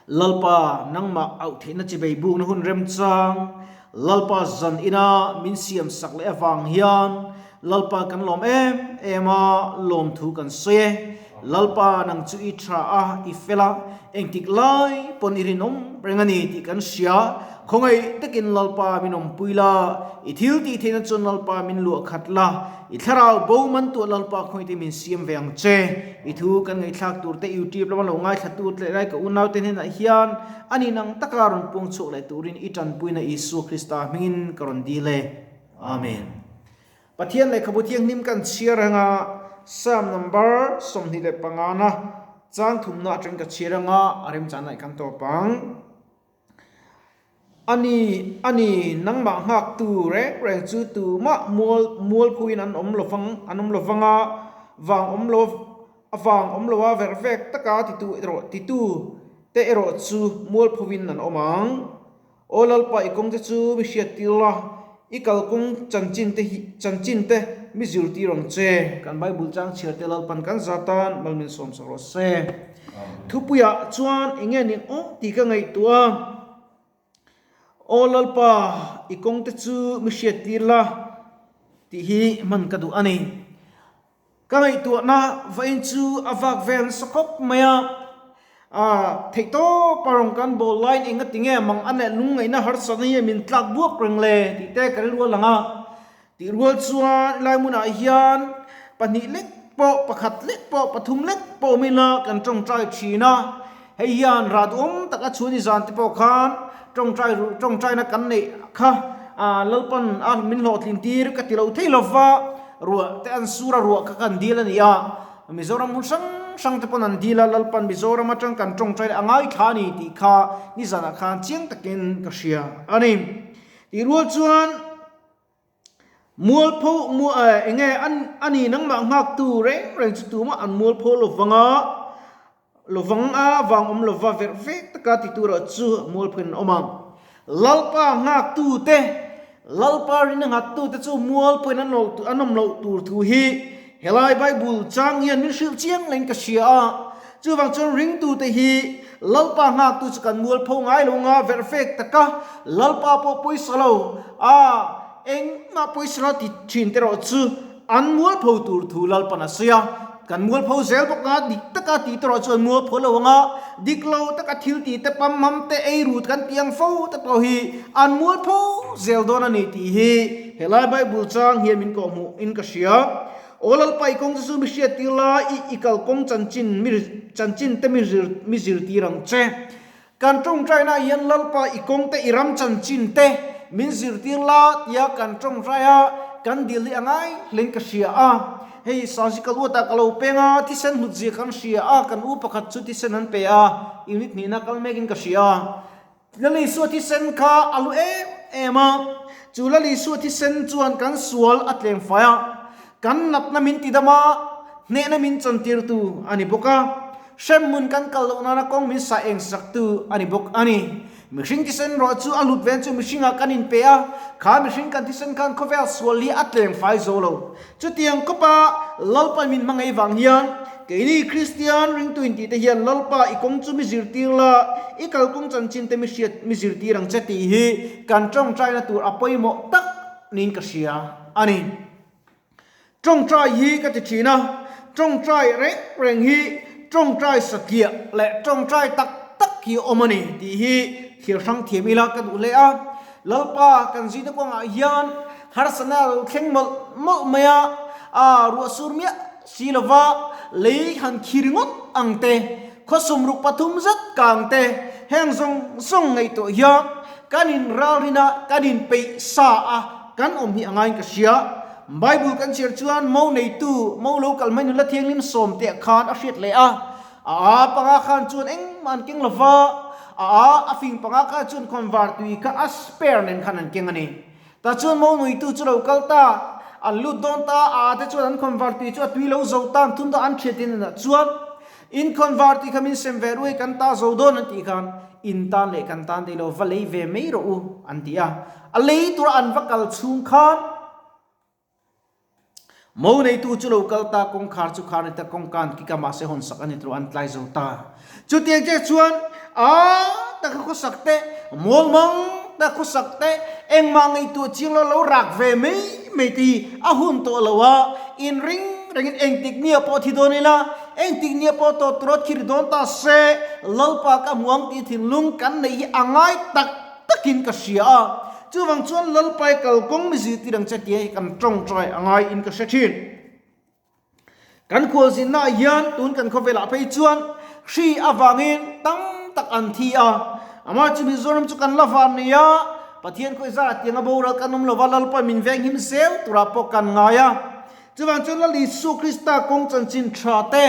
Lalpa nangmah auh theihna chibei bukna hun remchang Lalpa zan ina min siam sak leh avang hian Lalpa kan lawm em em a, lawmthu kan sawi e. Lalpa nang chu i tha a, i fel a, engtik lai pawn i rinawm reng a ni tih kan hria. Khawngaih takin Lalpa min awmpui la, i thil tih theihna chuan Lalpa min luah khat la, i thlarau bo man tuah Lalpa khawngaih te min siam ve ang che. I thu kan ngaihthlak tur te YouTube lama lo ngaithla tu leh lai ka unau te hnenah hian a nin ang taka rawn puang chhuak leh turin i tanpuina Isua Krista hmingin ka rawn dil e. Amen. Pathian lehkhabu thianghlim kan chhiar anga Psalm number 25 na chang thumna atang ka chhiar anga a remchan lai kan tawp ang. Ani, ani, nangmah nghaktu reng reng chu tumah mual mualphuin an awm lovang, an awm lovanga vang awm lo avang awm loa vervek taka titu erawh titu te erawh chu mualphuin an awm ang. Aw Lalpa i kawngte chu mi hriattir la, i kalkawng chanchin te hi chanchin te mi zirtir ang che. Kan Bible chang chhiar te Lalpan kan za tan malmin sawmsak rawh se. Thupuiah chuan eng nge ning awm tih ka ngaihtuah a, Aw Lalpa i kawngte chu mi hriattir la tih hi hman ka duh a ni. Ka ngaihtuahna vawiin chu a vak vel nasa khawp mai a, theihtawp a rawn kan bawl laiin eng a ti nge mang a leh lungngaihna harsatna hi min tlak buak reng le tih te ka rilru a lang a. Tih rual chuan helai hmunah hian pahnih lek pawh, pakhat lek pawh, pathum lek pawh awm ila kan tawngtai thin a. Hei hian rah duhawm taka chhun i zan te pawh khan tawngtai tawngtaina kan neih kha Lalpan a min hlawhtlin tir ka ti lo thei lo va, ruah te an sur a, ruah kha kan dil a ni a, Mizoram hmun hrang hrang te pawn an dil a, Lalpan Mizoram atang kan tawngtai leh a ngaithla a ni tih kha nizanah khan chiang takin ka hria a ni. Tih rual chuan Mualpho eng nge a ni nangmah nghaktu reng reng chu tumah an mualpho lovang a, lovang a vang awm lova verh vek taka ti turah chu mualphoin an awm ang. Lalpa nghaktu te, Lalpa rin a nghattu te chu mualphoin an an awm loh tur thu hi helai Bible chang hian min hrilh chiang leng ka hria a. Chuvang chuan ringtute hi Lalpa nghaktu chu kan mualpho ngai lo nga verh fek taka Lalpa pawh pawisa lo a engmah pawisa lo ti thin te erawh chu an mualpho tur thu Lalpan a sawi a. Kan mualpho zel bawk nga dik taka tih te erawh chu an mualpho lo ang a, dik lo taka thil tih te pamham te ei rut kan tih ang fo te pawh hi an mualpho zel dawn a ni tih hi helai Bible chang hian min kawhhmuh in ka hria. Aw Lalpa i kawng chu chu mi hriattir la, i i kalkawng chanchin mi chanchin te mi zir mi zirtir ang che. Kan tawngtaina ah hian Lalpa i kawng te i ram chanchin te min zirtir la tia kan tawngtai a, kan dil hi a ngai hlein ka hria a. Hei surgical ward ah ka lo peng a, thisen hlut zia kan hria a, kan u pakhat chu thisen an pe a, unit hnihna kal mekin ka hria a. Lalisua thisen kha a lu em em a, chu Lalisua thisen chuan kan sual a tlem fai a, kan natna min tidam a, hnehna min chantirtu a ni bawk a, hremhmun kan kal loh nana kawng min sah eng saktu a ni bawk a ni. Mihring thisen rawh chu a hlut ven chu mihringah kan inpe a, kha mihring kan thisen khan khawvel sual hi a tlem fai zo lo. Chutiang khawpa Lalpa min hmangaih vang hian keini Kristian ringtu intih te hian Lalpa i kawng chu mi zirtir la, i kalkawng chanchin te mi hriat mi zirtir ang che tih hi kan tawngtaina tur a pawimawh tak niin ka hria a ni. Tawngtai hi ka ti thin a, tawngtai reng reng hi tawngtai satliah leh tawngtai tak tak hi a awm a ni tih hi thlir hrang thiam ila ka duh hle a. Lalpa kan zihna kawngah hian harsatna a lo thleng mawlh mawlh mai a, a ruah sur miah si lova lei han khi ringawt ang te, khawsum ruk pathum zet kang te, heng zawng zawng ngaihtuah hian kan inralrin a, kan inpeih sa a, kan awm hi a ngaiin ka hria. Bible kan chhiar chuan mo neitu, mo lo kal mai nula thianghlim sawm teh khan a hriat leh a, A a panga khan chuan engmah an keng lova, a a a fing panga khan chuan khawnvar tui kha a spare nen khan an keng a ni. Tah chuan mo nuitu chu lo kal ta, an lut dawn ta, a a te chuan an khawnvar tui chu a tui lo zo ta, an thun dawn an thiat in ah chuan in khawnvar tui kha min sem ve ruai kan ta zo dawn an tih khan in tan leh kan tan daih lo va lei ve mai rawh u an ti a. A lei tura an va kal chhung khan Mo neitu chu lo kal ta, kawngkhar chu khar ni ta, kawngkan kika mahse hawn sak a ni tawh, an tlai zo ta. Chutiang che chuan A taka khawsak te, mawl mang tak khawsak te, engmah ngaihtuah chiang lo lo rak ve mai mai te hi a hun tawh lo a, in ring rengin engtik nia pawh thi dawn ila, engtik nia pawh tawt rawt khi ri dawn ta se, Lalpa ka hmu ang tih thinlung kan neih hi a ngai tak takin ka hria a, chuvang chuan Lalpa i kalkawng mi zirtir ang che tia hi kan tawngtai a ngai in ka hre thin. Kan khualzinna ah hian tun kan khawvelah phei chuan hri avangin tam tak an thi a, amah chu Mizoram chu kan la van nei a, Pathian khawi zara tianga boral kan awm lova Lalpa min venghim zel turah pawh kan ngai a. Chuvang chuan Lal Isu Krista kawng chanchin tha te,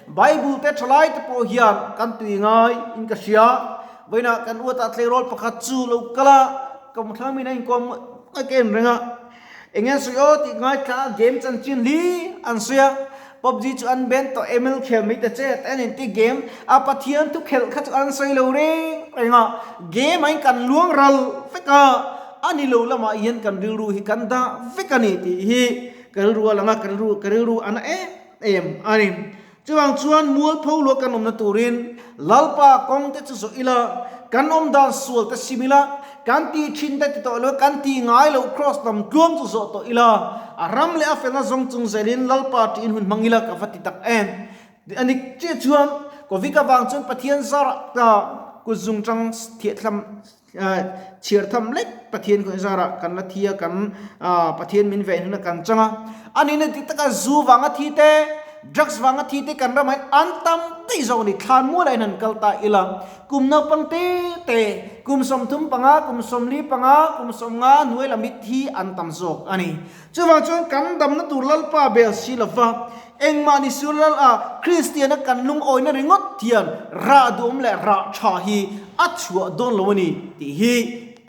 Bible te thalai te pawh hian kan tui ngai in ka hria. Vawiinah kan uatah tleirawl pakhat chu lo kal a, ka hmuthlang min a inkawm ngawt ka en reng a. Eng nge an sawi aw tih ngaithla a game chanchin hli an sawi a, PUBG chu an ben tawh ML khel mai ta che te an inti game a Pathian thu khelh kha chu an sawi lo reng reng a, game ah hian kan luang ral vek a, a ni lo lamah hian kan rilru hi kan dah vek a ni tih hi ka rilru a lang a, ka rilru ka rilru a na em em a ni. Chuvang chuan mualpho lua kan awmna turin Lalpa kawng te chu zawh ila, kan awm dan sual te sim ila, kan tih thin te ti tawh lo, kan tih ngai loh kraws lam tluang chu zawh tawh ila, a ram leh a felna zawng chung zelin Lalpa tiin hun hmang ila ka va ti tak em. A nik chiah chuan Covid avang chuan Pathian zarah ta kut zungtang thiahthlam chhiar tham lek Pathian khawi zarah kan la thi a, kan Pathian min veh hnuna kan chang a. A nihna dik taka zu vanga thi te, drugs vanga thi te kan ramah hian an tam daih zawk a ni. Thlan mualah hian han kal ta ila, kum naupang te te, kum 35, kum 45, kum 50 hnuai lam hi thi an tam zawk a ni. Chuvang chuan kan damna tur Lalpa bel si lova, engmah ni sur lal a Kristiana kan lungawina ringawt hian rah duhawm leh rah tha hi a chhuah dawn lo a ni tih hi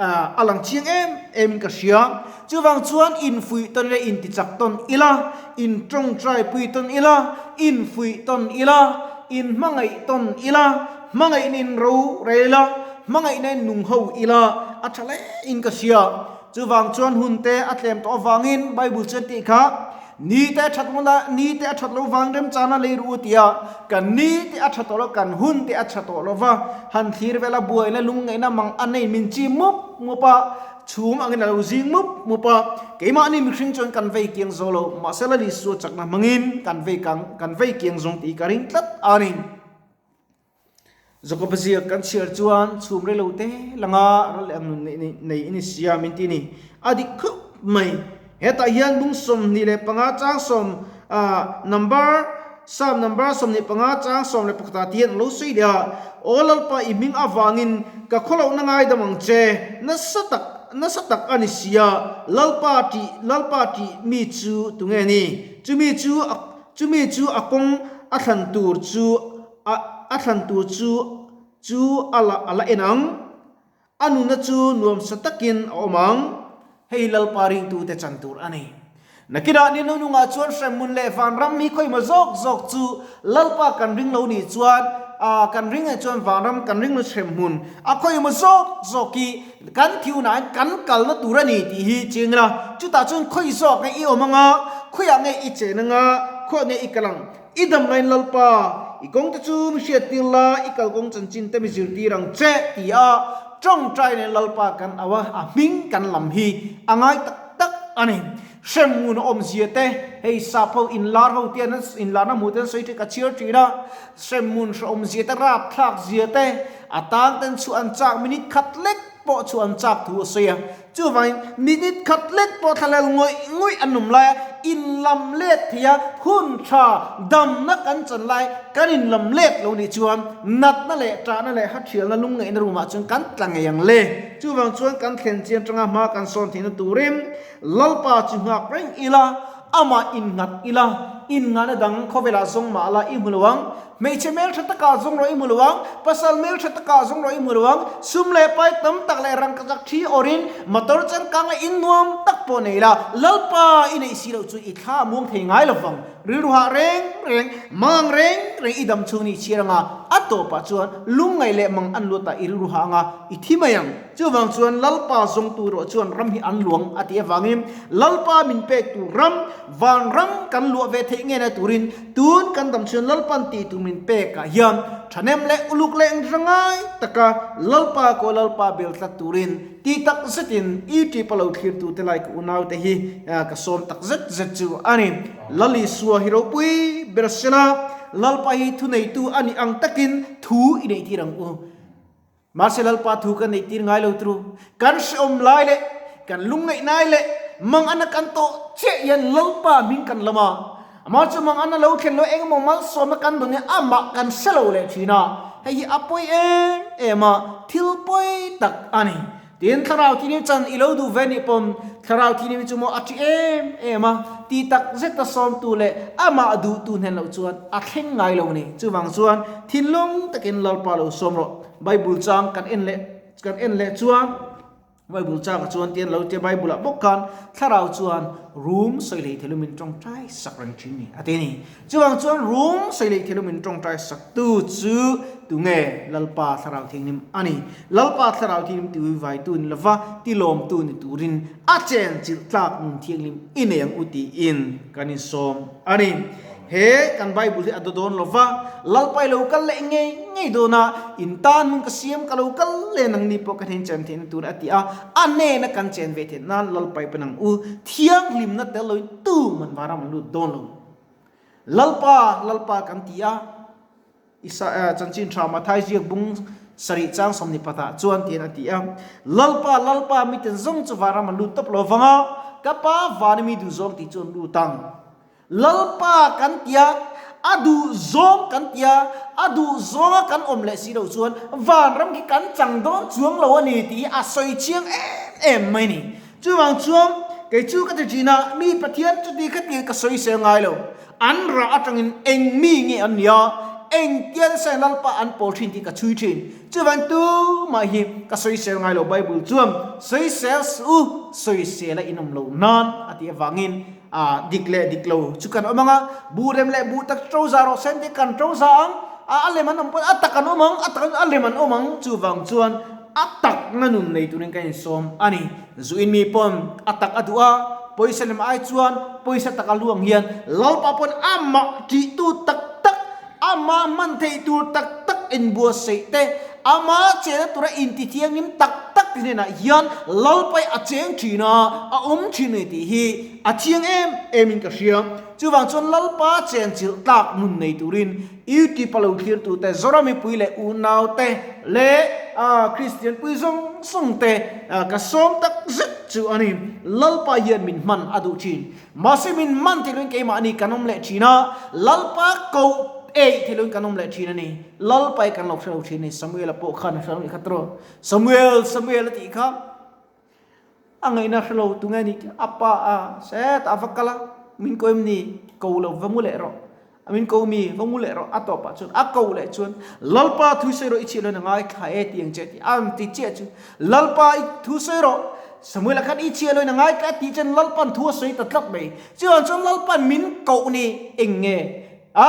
a lang chiang em em in ka hria. Chuvang chuan infuih tawn ila, intichak tawn ila, intawngtai pui tawn ila, infuih tawn ila, inhmangaih tawn ila, hmangaihna in ro rel ila, hmangaihna in nung ho ila a tha hle in ka hria. Chuvang chuan hun te a tlem tawh avangin Bible chuan tih kha, Ni te a that huna, ni te a that lo vang remchana lei ru tia kan ni te a tha tawh lo, kan hun te a tha tawh lo va, han thlir vela buaina lungngaihna mang a nei min chi mup mup a, chhum angin a lo zing mup mup a, keimahni mihring chuan kan vei kiang zo lo, mahse Lal Isua chakna hmangin kan vei kang, kan vei kiang zawng tih ka ring tlat a ni. Jakob-a ziak kan chhiar chuan chhum rei lo te langa ral leh ang nun nei i ni sia min ti ni. A dik khup mai. Hetah hian bung 25 chang sawm number Psalm number 25 chang 11 ah te hian a lo sawi leh a, Aw Lalpa i hming avangin ka khawlohna ngaidam ang che, nasa tak nasa tak a ni sia, Lalpa tih Lalpa tih mi chu tunge ni? Chumi chu chumi chu a kawng a thlan tur chu A a thlan tur chu chu a la a la en ang. A nunna chu nuamsa takin a awm ang. Hei hi Lalpa ringtute chan tur a ni. Nakinah ni nunungah chuan hremhmun leh vanram hi khawihma zawk zawk chu Lalpa kan ring lo nih chuan a kan ring eh chuan vanram kan ring lo hremhmun a khawihma zawk zawk hi kan thiunah hian kan kalna tur a ni tih hi chiang ila chutah chuan khawi zawk nge i awm anga khawiah nge i chen anga khawiah nge i kal ang. I dam laiin Lalpa, i kawngte chu mi hriattir la, i kalkawng chanchin te mi zirtir ang che, ti a tawngtai nen Lalpa kan au a, a hming kan lam hi a ngai tak tak a ni. Hremhmun a awmzia te, hei sap ho inlar ho te an inlarna hmuh te an sawi ṭhin ka chhiar ṭhin a, hremhmun hrehawmzia te, rapthlakzia te, a tang ten chhuah an chak minute khat lek pawh chhuah an chak thu a sawi a. Chuvangin, minute khat let pawh thlalel ngawih ngawih an awm lai a, inlam let thei a, hun tha damna kan chan lai kan inlam let lo nih chuan natna leh ṭahna leh hathialna lungngaihna room ah chuan kan tla ngei ang le. Chuvang chuan kan thlen chian ṭanga hma kan sawn theihna turin Lalpa chu nghak reng ila, amah innghat ila, innghahna dang khawvelah zawng mah la i hmu lo ang. Hmeichhe hmeltha takah zawng rawh i hmu lo ang, pasal hmeltha takah zawng rawh i hmu lo ang, sum leh pai tam tak leh rangkachak thi awrhin motor changkang leh in nuam tak pawh nei la, Lalpa i neih si loh chu i thla a muang thei ngai lo vang. Rilru hah reng reng, mang reng reng i dam chhung ni chhiar anga a tawpah chuan lungngaih leh mang an luatah i rilru hah anga i thi mai ang. Chuvang chuan Lalpa zawngtu erawh chuan ram hi an luang a tih avangin Lalpa min pek tur ram, vanram kan luah ve theih ngei na turin tun kan dam chhuan Lalpan tih tur min. min pek ah hian thahnem leh uluk leh engrangai taka Lalpa ko Lalpa bel tlat turin ti tak zetin YouTube a lo thlir tute lai ka unau te hi ka sawm tak zet zet chu a ni. Lal Isua hi ropui ber sela Lalpa hi thuneitu a nih ang takin thu i neih tir ang u. Mahse Lalpa thu kan neih tir ngai lo tru. Kan hrehawm lai leh kan lungngaih nai leh mangana kan tawh chiah hian Lalpa hming kan lam a. Amah chu mangana lo thlen lo engemaw malsawmna kan dawn hian amah kan hre lo leh thin a. Hei hi a pawi em em a, thil pawi tak a ni. Tin, thlarau thinim chan i lo duh ve nih pawn thlarau thinim chu maw a ṭi em em a, ti tak zeta sawmtu leh amah duhtu hnen loh chuan a thleng ngai lo ni. Chuvang chuan thinlung takin Lalpa lo sawm rawh. Bible chang kan en leh kan en leh chuan Bible changah chuan tian lo tia Bible ah bawk khan thlarau chuan rum sawi lei theilu min tawngtai sak reng thin ni a ti a ni. Chuvang chuan rum sawi lei theilu min tawngtai sak tu chu tunge Lalpa thlarau thianghlim a ni. Lalpa thlarau thianghlim tiuivaitu ni lova tilawmtu ni turin a chenchilh tlak nun thianghlim i nei ang u tiin kan insawm a ni. He kan Bible hi a daw dawn lova, Lalpa i lo kal leh ngei ngei dawn a, in tan hmun ka siam ka lo kal leh nang ni pawh ka hnen chen theihna tur a ti a, a hnena kan chen ve theih nan Lalpa i pan ang u, thianghlimna tel loin tuman vanram an lut dawn lo. Lalpa, Lalpa kan ti a. Isa chanchin tha Mathai ziak bung sarih chang 20 ah chuan tiin a ti a, Lalpa, Lalpa, miten zawng chu vanram an lut tawp lo vang a, ka pa vana mi duh zawng tih chu an lut ang. Lalpa kan ti a, a duh zawng kan ti a, a duh zawnga kan awm leh si loh chuan vanram khi kan chang dawn chuang lo a ni tih hi a sawi chiang em em mai a ni. Chuvang chuan kei chu ka ti thin a, mi Pathian chuti khatin ka sawi sel ngai lo. An rah atangin eng mi nge an nia, eng tial se Lalpa an pawl thin tih ka chhui thin. Chuvang tumah hi ka sawisel ngai lo Bible chuan sawisel suh u, sawisel a inawm lo nan a tih avangin a dik leh dik lo chu kan awm ang a, buh rem leh buh tak to za rawh se an tih kan to za ang, a lem an awm pawh a tak an awm ang, a tak a lem an awm ang, chuvang chuan a takna nun nei turin ka insawm a ni. Zuin mi pawn a tak a duh a, pawisa lem ai chuan pawisa tak a luang hian Lalpa pawn amah ṭihtu tak tak, amah hman theih tur tak tak inbuatsaih te, amah chena tura intithianghlim tak tak te hnenah hian Lalpa hi a cheng ṭhin a, a awm ṭhin a ni tih hi a chiang em em in ka hria. Chuvang chuan Lalpa chenchilh tlak nun nei turin YouTube a lo thlirtute Zoram mipui leh unaute leh Kristian pui zawng zawng te ka sawm tak zet chu a ni. Lalpa hian min hman a duh thin. Mahse min hman thei loin keimahni kan awm leh thin a, Lalpa koh eih thei loin kan awm leh thin a ni. Lalpa hi kan lo hre lo thin a ni. Samuel-a pawh khan a hre lo nih kha tawh. Samuel, Samuel a tih kha a ngaihna hre lo tunge ni a pa a set a va kal a, min ko em ni? Ko lo va ngu leh rawh. A min ko mi va ngu leh rawh a tawpah chuan a ko leh chuan Lalpa thu sawi rawh i chhiah loin a ngai thla e ti ang che tih a rawn ti chiah chu Lalpa i thu sawi rawh Samuel-a khan i chhiah loin a ngai thla e tih chuan Lalpa'n thu a sawi ta tlat mai. Chuvang chuan Lalpa'n min koh ni eng nge? A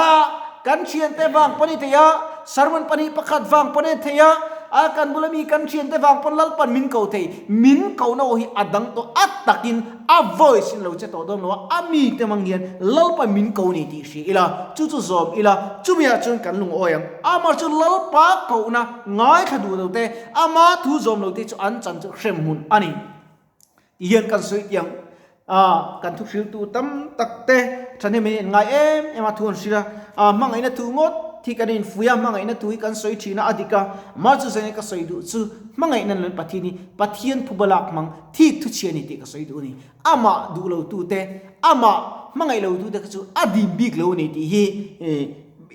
kan thiante vang pawn i thei a, sermon pahnih pakhat vang pawn i thei a, a kan bula mi kan thiante vang pawn Lalpa'n min ko thei. Min kohna aw hi a dang tawh a takin A voice in lo che tawh dawn lo a, a mi te mang hian Lalpa min ko ni tih hria ila, chu chu zawm ila, chumi ah chuan kan lungawi ang. Amah chu Lalpa kohna ngaithla duh lo te, ama thu zawm lo te chu an chan chu hrem hmun a ni. Ti hian kan sawi tiang a, kan thu hriltu tam tak te thahnem in in ngai em em a thu an hrilh a, a hmangaihna thu ngawt hi kan infuih a, hmangaihna thu hi kan sawi thin a, a dik a, mah chu zan in ka sawi duh chu hmangaihna leh Pathian hi Pathian phuba lak hmang Thik thu chhia ni tih ka sawi duh a ni. Amah duh lo tute, amah hmangaih lo tute kha chu a dim bik lo a ni tih hi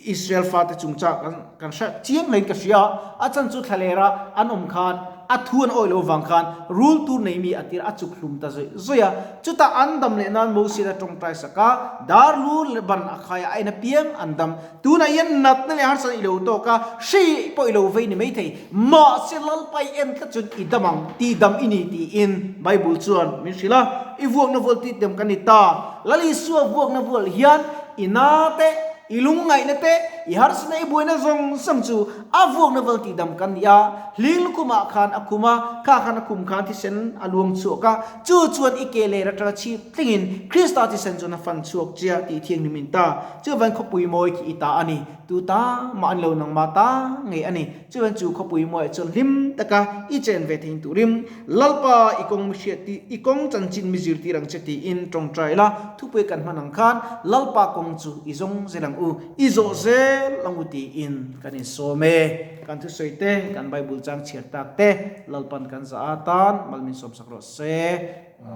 Israel fate chungchang kan kan hre chiang hlein ka hria a. A chan chu thlalera an awm khan a thu an awih loh avang khan rul tur nei mi a tir a chuk hlum ta zawih zawih a. Chutah an dam leh nan Moses a tawngtai sak a, dar lu leh ban a khai a, a en apiang an dam. Tunah hian natna leh harsatna i lo tawk a, hri pawh i lo vei ni maithei. Mahse Lalpa i en tlat chuan i dam ang, tih dam i ni tiin Bible chuan min hrilh a, i vuakna vual tih dam kan ni ta. Lal Isua vuakna vual hian i na te, i lungngaihna te, i harsatna i buaina zawng zawng chu a vuakna val tihdam kan ni a, hling lukhumah khan a khum a, kha khan a khum khan thisen a luang chhuak a, chu chuan i ke ler atanga chhip tlingin Krista thisen chuan a fan chhuak che a tih thianghlim in ta. Chuvan khawpui mawi khi i ta a ni, tu ta mah a ni lo nangmah ta ngei a ni. Chuan chu khawpui mawiah chuan hlim taka i chen ve thei turin Lalpa i kawng mi hriat tih, i kawng chanchin mi zirtir ang che tiin tawngtai la, thupui kan hman ang khan Lalpa kawng chu i zawng zel ang u, i zawh zel ang u tiin kan insawm e. Kan thusawi te, kan Bible chang chhiar tak te Lalpan kan zah atan mal min sawmsak rawh se.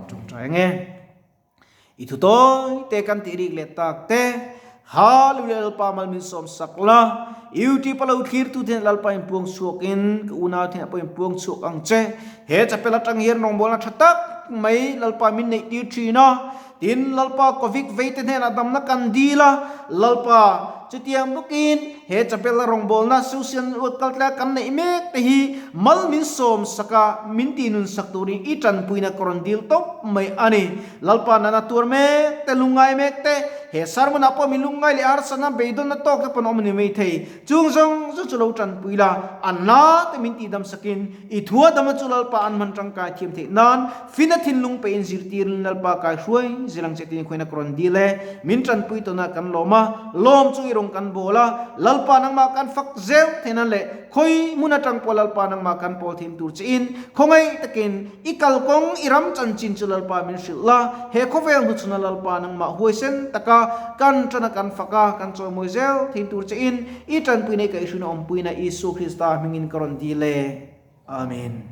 Tawngtai ang e. I thu tawi te kan tih rik leh tak te, Hallelujah Lalpa mal min sawm sak la, YouTube a lo thlir tu ten Lalpa in puang chhuak in ka unau ten pawh in puang chhuak ang che. He chapel atang hian rawngbawlna tha tak mai Lalpa min neih tir thin a, tin Lalpa Covid vei te hnenah damna kan dil a, Lalpa chutiang bawkin He chapel a rawngbawlna social network kal tlai kan neih mek te hi mal min sawm sak a, min tih nun sak turin i tanpuina ka rawn dil tawp mai a ni. Lalpa nana tuar mek te, lungngai mek te, he sermon ah pawh mi lungngai leh harsatna beidawnna tawk te pawn awm a ni mai thei. Chung zawng zawng chu lo tanpui la, a na te min tihdam sakin i thua dama chu Lalpa an hman tangkai thiam theih nan fina thinlung pe in zirtirin Lalpa kai hruai zilang che tin khuaina ka rawn dil e. Min tanpui tawnah kan lawm a, lawm chu i rawn kan bawl a, Lalpa nangmah kan fak zeuh theih nan leh khawi hmun atang pawh Lalpa nangmah kan pawl thin tur che in khawngaih takin i kalkawng i ram chanchin chu Lalpa min hrilh la, he khawvel hnuchhuna Lalpa nangmah huaisen taka kan tana kan fak a, kan chawimawi zel thin tur che in i tanpuina i kaihhruina awmpuina Isua Krista hmingin ka rawn dil e. Amen.